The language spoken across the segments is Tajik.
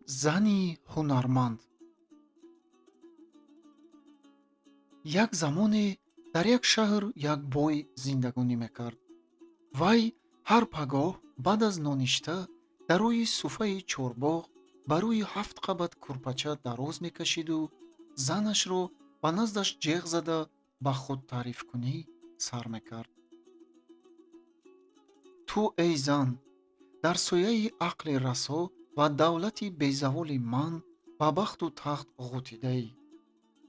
Зани ҳунарманд. Як замоне дар як шаҳр як бой зиндагонӣ мекард. Вай ҳар пагоҳ баъд аз ноништа дар рӯи суфаи чорбоғ ба рӯи ҳафт қабат курпача дароз мекашиду занашро ба наздаш ҷеғ зада ба худтаърифкунӣ сар мекард. Ту, эй зан, дар сояи ақли расо ва давлати безаволи ман ба бахту тахт ғутидаӣ.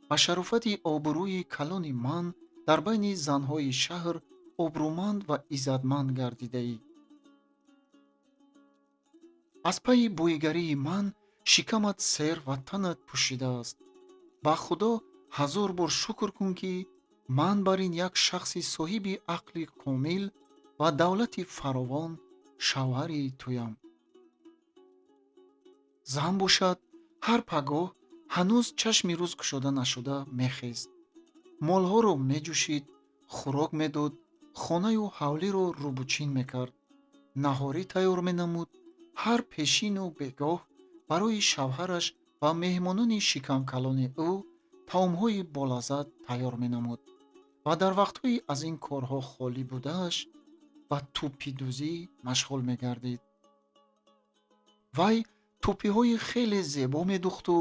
Ба шарофати обрӯи калони ман дар байни занҳои шаҳр обрӯманд ва иззатманд гардидаӣ. Аз пайи боигарии ман шикамат сер ва танат пӯшидааст. Ба Худо ҳазор бор шукр кун, ки ман бар ин як шахси соҳиби ақли комил ва давлати фаровон шавҳари туям. Зан бошад, ҳар пагоҳ ҳанӯз чашми рӯз кушода нашуда мехест, молҳоро меҷӯшид, хӯрок медод, хонаю ҳавлиро рӯбучин мекард, наҳорӣ тайёр менамуд, ҳар пешину бегоҳ барои шавҳараш ва меҳмонони шикамкалони ӯ таомҳои болаззат тайёр менамуд ва дар вақтҳои аз ин корҳо холӣ будааш ба тӯппидӯзӣ машғул мегардид. Вай тӯппиҳои хеле зебо медӯхту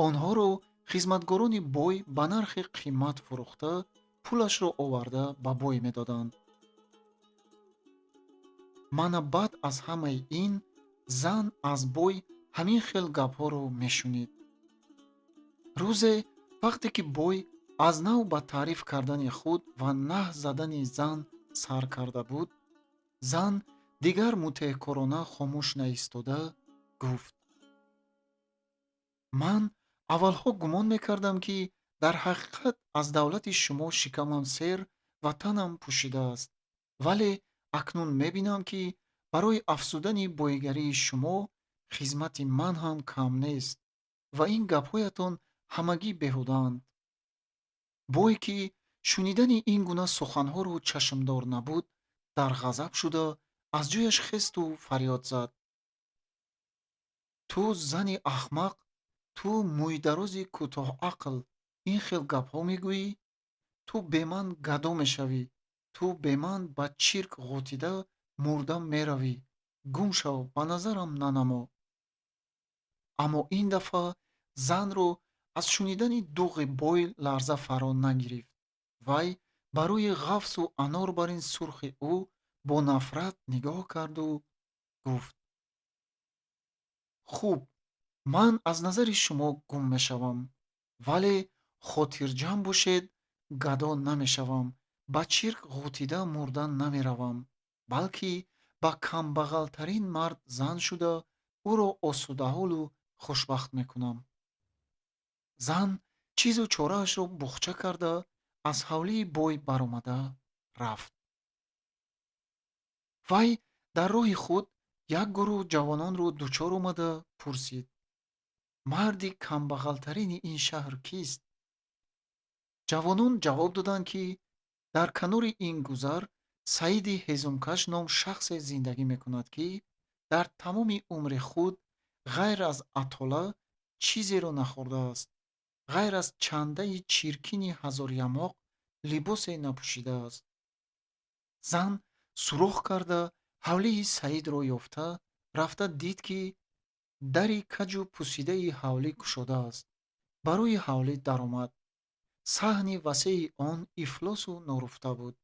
онҳоро хизматгорони бой ба нархи қимат фурӯхта, пулашро оварда ба бой медоданд. Мана баъд аз ҳамаи ин зан аз бой ҳамин хел гапҳоро мешунид. Рӯзе вақте ки бой аз нав ба таъриф кардани худ ва наҳ задани зан сар карда буд, зан дигар мутеъкорона хомӯш наистода гуфт: Ман аввалҳо гумон мекардам, ки дар ҳақиқат аз давлати шумо шикамам сер ва танам пӯшидааст, вале акнун мебинам, ки барои афзудани боигарии шумо хизмати ман ҳам кам нест ва ин гапҳоятон ҳамагӣ беҳудаанд. Бой, ки шунидани ин гуна суханҳоро чашмдор набуд, дар ғазаб шуда аз ҷояш хесту фарёд зад: Ту зани аҳмақ, ту мӯйдарози кӯтоҳақл, ин хел гапҳо мегӯӣ? Ту бе ман гадо мешавӣ, ту бе ман ба чирк ғутида мурда меравӣ, гум шав, ба назарам нанамо. Аммо ин дафъа занро аз шунидани дуғи бой ларза фаро нагирифт. Вай ба рӯи ғафсу анор бар ин сурхи ӯ бо нафрат нигоҳ карду гуфт: Хуб, ман аз назари шумо гум мешавам, вале хотирҷамъ бошед, гадо намешавам, ба чирк ғутида мурда намеравам, балки ба камбағалтарин мард зан шуда, ӯро осудаҳолу хушбахт мекунам. Зан чизу чораашро буғча карда, аз ҳавлии бой баромада рафт. Вай дар роҳи худ як гурӯҳ ҷавононро дучор омада пурсид: Марди камбағалтарини ин шаҳр кист? Ҷавонон ҷавоб доданд, ки дар канори ин гузар Саиди ҳезумкаш ном шахсе зиндагӣ мекунад, ки дар тамоми умри худ ғайр аз атола чизеро нахӯрдааст, ғайр аз чандаи чиркини ҳазорямоқ либосе напӯшидааст. Зан суроғ карда ҳавлии Саидро ёфта, рафта дид, ки дари каҷу пусидаи ҳавлӣ кушодааст. Ба рӯи ҳавлӣ даромад. Саҳни васеи он ифлосу норуфта буд.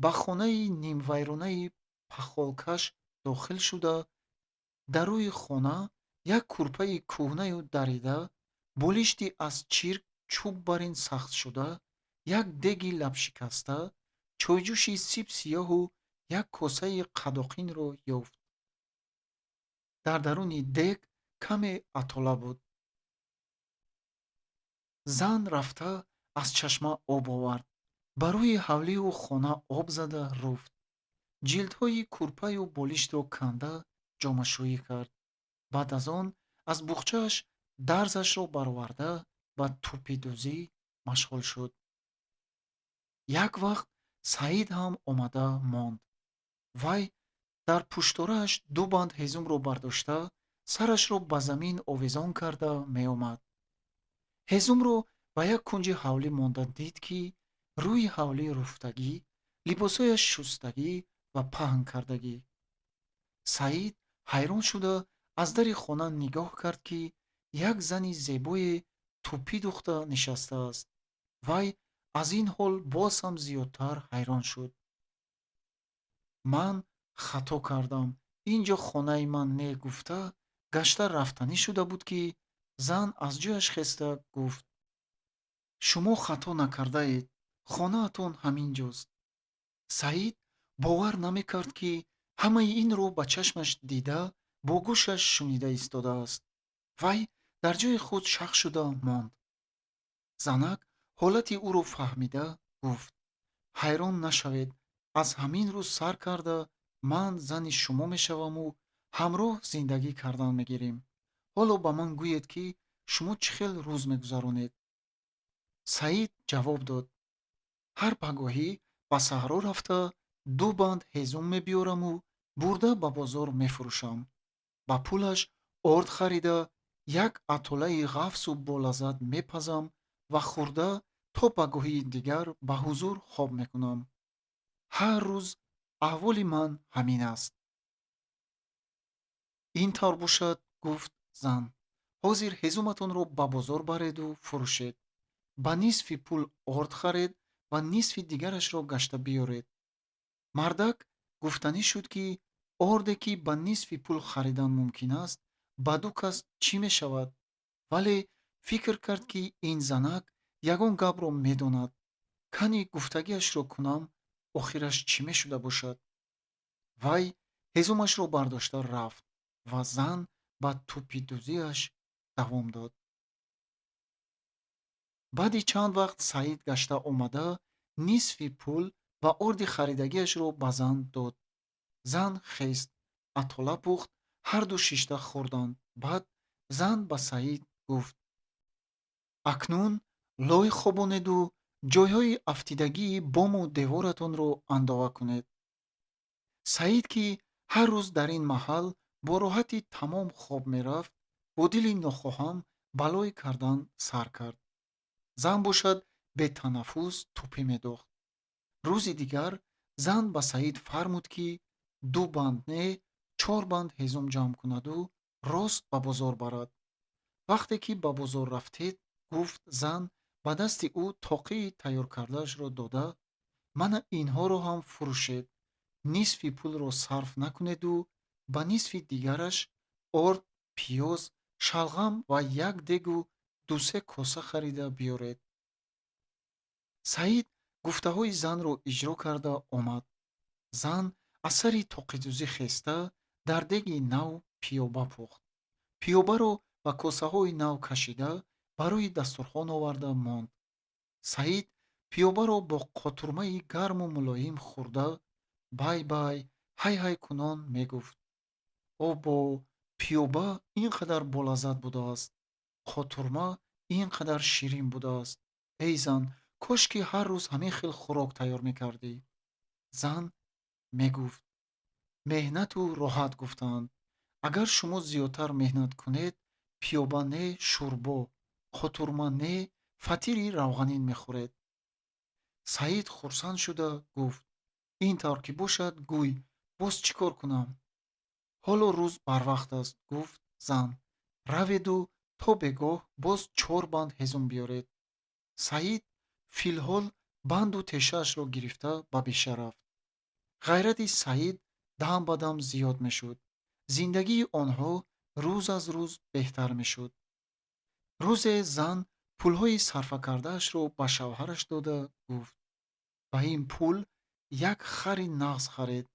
Ба хонаи нимвайронаи пахолкаш дохил шуда, дар рӯи хона як курпаи кӯҳнаю дарида, болишти аз чирк чӯб бар ин сахтшуда, як деги лабшикаста, чойҷӯши сибсиёҳу як косаи қадоқинро ёфт. Дар даруни дег каме атола буд. Зан рафта аз чашма об овард, ба рӯи ҳавлию хона об зада руфт, ҷилдҳои курпаю болиштро канда ҷомашӯӣ кард. Баъд аз он аз буғчааш дарзашро бароварда ба тӯппидӯзӣ машғул шуд. Як вақт Саид ҳам омада монд. Вай дар пушторааш ду банд ҳезумро бардошта, Сарашро ба замин овезон карда меомад. Ҳезумро ба як кунҷи ҳавлӣ монда дид, ки рӯи ҳавлӣ руфтагӣ, либосҳояш шустагӣ ва паҳн кардагӣ. Саид ҳайрон шуда аз дари хона нигоҳ кард, ки як зани зебое тӯпӣ духта нишастааст. Вай аз ин ҳол боз ҳам зиёдтар ҳайрон шуд. Ман хато кардам, ин ҷо хонаи ман не, гуфта гашта рафтанӣ шуда буд, ки зан аз ҷояш хеста гуфт: шумо хато накардаед, хонаатон ҳамин ҷост. Саид бовар намекард, ки ҳамаи инро ба чашмаш дида, бо гӯшаш шунида истодааст. Вай дар ҷои худ шах шуда монд. Занак ҳолати ӯро фаҳмида гуфт: ҳайрон нашавед, аз ҳамин рӯз сар карда ман зани шумо мешаваму ҳамроҳ зиндагӣ кардан мегирем. Ҳоло ба ман гӯед, ки шумо чӣ хел рӯз мегузаронед? Саид ҷавоб дод: ҳар пагоҳӣ ба саҳро рафта 2 банд ҳезум мебиёраму бурда ба бозор мефурӯшам. Ба пулаш орд харида як атолаи ғафсу болаззат мепазам ва хӯрда то пагоҳии дигар ба ҳузур хоб мекунам. Ҳар рӯз аҳволи ман ҳамин аст. Ин тавр бошад, гуфт зан, ҳозир ҳезуматонро ба бозор бареду фурӯшед. Ба нисфи пул орд харед ва нисфи дигарашро гашта биёред. Мардак гуфтанӣ шуд, ки орде ки ба нисфи пул харидан мумкин аст, ба 2 кас чӣ мешавад? Вале фикр кард, ки ин занак ягон гапро медонад. Кани гуфтагиашро кунам, охираш чӣ мешуда бошад? Вай ҳезумашро бардошта рафт ва зан ба тӯпидӯзиаш давом дод. Баъди чанд вақт Саид гашта омада нисфи пул ва орди харидагиашро ба зан дод. Зан хест, атола пухт, ҳарду шишта хӯрданд. Баъд зан ба Саид гуфт: акнун лой хобонеду ҷойҳои афтидагии бому деворатонро андова кунед. Саид, ки ҳар рӯз дар ин маҳал бо роҳати тамом хоб мерафт, бо дили нохоҳам балой кардан сар кард. Зан бошад бетанаффус тӯпӣ медохт. Рӯзи дигар зан ба Саид фармуд, ки 2 банд не, 4 банд ҳезум ҷамъ кунаду рост ба бозор барад. Вақте ки ба бозор рафтед, гуфт зан ба дасти ӯ тоқии тайёр кардаашро дода, мана инҳоро ҳам фурӯшед, нисфи пулро сарф накунеду ба нисфи дигараш орд, пиёз, шалғам ва як дегу 2-3 коса харида биёред. Саид гуфтаҳои занро иҷро карда омад. Зан аз сари тоқидӯзӣ хеста дар деги нав пиёба пухт. Пиёбаро ба косаҳои нав кашида барои дастурхон оварда монд. Саид пиёбаро бо қотурмаи гарму мулоим хӯрда бай-бай, ҳай-ҳай кунон мегуфт: обо, пиёба ин қадар болаззат будааст, қотурма ин қадар ширин будааст. Эй зан, кош ки ҳар рӯз ҳамин хел хӯрок тайёр мекардӣ. Зан мегуфт: меҳнату роҳат гуфтаанд. Агар шумо зиёдтар меҳнат кунед, пиёба не шӯрбо, қотурма не фатири равғанин мехӯред. Саид хурсанд шуда гуфт: ин тавр ки бошад, гӯй, боз чӣ кор кунам? Ҳоло рӯз барвақт аст, гуфт зан. Раведу то бегоҳ боз 4 банд ҳезум биёред. Саид филҳол банду тешаашро гирифта ба биша рафт. Ғайрати Саид дам ба дам зиёд мешуд. Зиндагии онҳо рӯз аз рӯз беҳтар мешуд. Рӯзе зан пулҳои сарфа кардаашро ба шавҳараш дода гуфт: ба ин пул як хари нағз харед.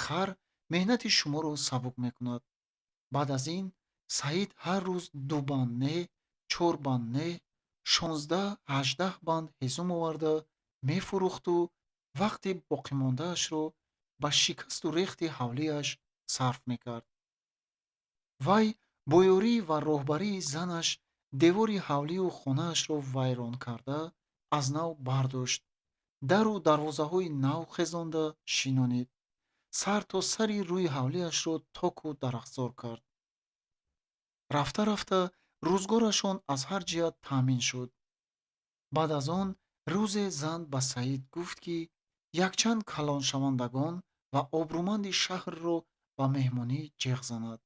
Хар меҳнати шуморо сабук мекунад. Баъд аз ин Саид ҳар рӯз 2 банд не, 4 банд не, 16-18 банд ҳезум оварда мефурӯхту вақти боқимондаашро ба шикасту рехти ҳавлиаш сарф мекард. Вай бо ёрӣ ва роҳбарии занаш девори ҳавлию хонаашро вайрон карда аз нав бардошт, дару дарвозаҳои нав хезонда шинонид, сар то сари рӯи ҳавлиашро току дарахтзор кард. Рафта-рафта рӯзгорашон аз ҳар ҷиҳат таъмин шуд. Баъд аз он рӯзе зан ба Саид гуфт, ки якчанд калоншавандагон ва обрӯманди шаҳрро ба меҳмонӣ ҷеғ занад.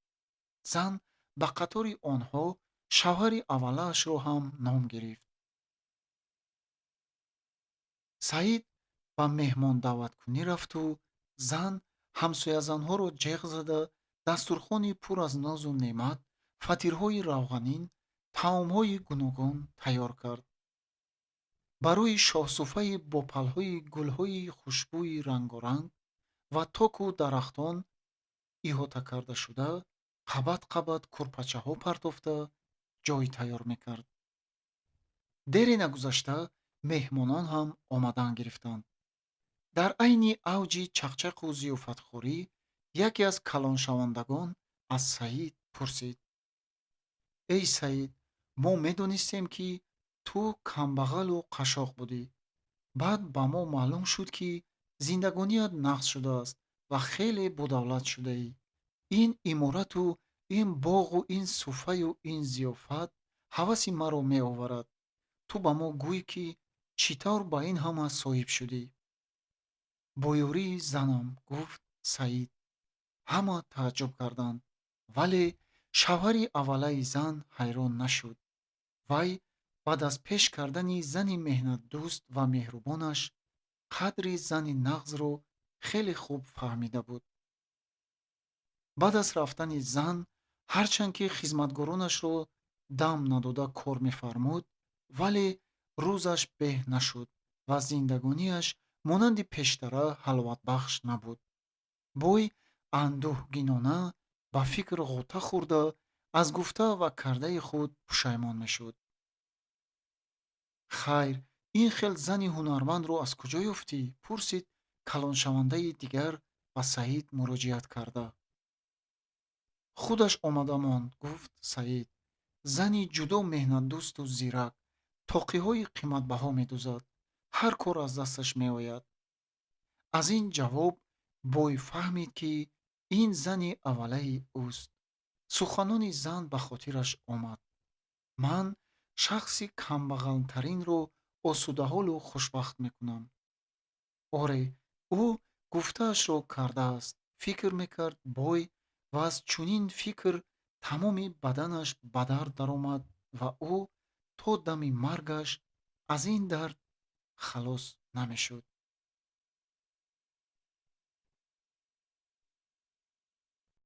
Зан ба қатори онҳо шавҳари аввалаашро ҳам ном гирифт. Саид ба меҳмондаъваткунӣ рафту зан ҳамсоязанҳоро ҷеғ зада, дастурхони пур аз нозу неъмат, фатирҳои равғанин, таомҳои гуногун тайёр кард. Барои шоҳсуфаи бо палҳои гулҳои хушбӯи рангоранг ва току дарахтон иҳота кардашуда, қабат-қабат курпачаҳо партофта ҷой тайёр мекард. Дере нагузашта меҳмонон ҳам омадан гирифтанд. Дар айни авҷи чақчақу зиёфатхӯрӣ яке аз калоншавандагон аз Саид пурсид: «Эй Саид, мо медонистем, ки ту камбағалу қашшоқ будӣ. Баъд ба мо маълум шуд, ки зиндагоният нағз шудааст ва хеле бодавлат шудаӣ. Ин иморату ин боғу ин суфаю ин зиёфат ҳаваси маро меоварад. Ту ба мо гӯй, ки чӣ тавр ба ин ҳама соҳиб шудӣ?» «Бо ёрии занам», гуфт Саид. Ҳама тааҷҷуб карданд, вале шавҳари аввалаи зан ҳайрон нашуд. Вай баъд аз пеш кардани зани меҳнатдӯст ва меҳрубонаш қадри зани нағзро хеле хуб фаҳмида буд. Баъд аз рафтани зан, ҳарчанд ки хизматгоронашро дам надода кор мефармуд, вале рӯзаш беҳ нашуд ва зиндагониаш монанди пештара ҳаловатбахш набуд. Бой андӯҳгинона ба фикр ғӯта хӯрда, аз гуфта ва кардаи худ пушаймон мешуд. «Хайр, ин хел зани ҳунармандро аз куҷо ёфтӣ?» пурсид калоншавандаи дигар ба Саид муроҷиат карда. «Худаш омада монд», гуфт Саид. «Зани ҷудо меҳнатдӯсту зирак, тоқиҳои қиматбаҳо медӯзад, ҳар кор аз дасташ меояд». Аз ин ҷавоб бой фаҳмид, ки ин зани аввалаи ӯст. Суханони зан ба хотираш омад: «Ман шахси камбағалтаринро осудаҳолу хушбахт мекунам». Оре, ӯ гуфтаашро кардааст, фикр мекард бой ва аз чунин фикр тамоми баданаш ба дард даромад ва ӯ то дами маргаш аз ин дард халос намешуд.